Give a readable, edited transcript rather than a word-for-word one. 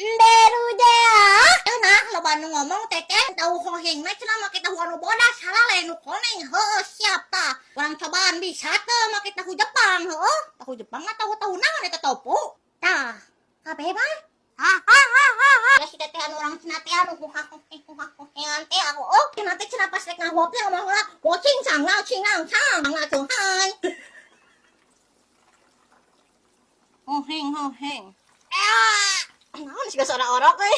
Berudea. Nah, loba nu ngomong teh tahu hoheng mah cenah make tahu anu bodas, salah, lain nu koneng. Heueuh, siap tah. Urang cobaan bisa teu make tahu Jepang, heueuh. Tahu Jepang mah tahu-tahu naon eta, tofu? Tah, kabeh mah. Ha ha ha ha ha. Ya si teteh anu orang Cina teh anu huha hoheng huha hohengan teh aku. Oh, cenah teh cenah pas rek ngahop teh ngomong heula, "Wo cing cang lao cing lang cang la cong hai." Hoheng hoheng. Ah, naon sih suara orok euy.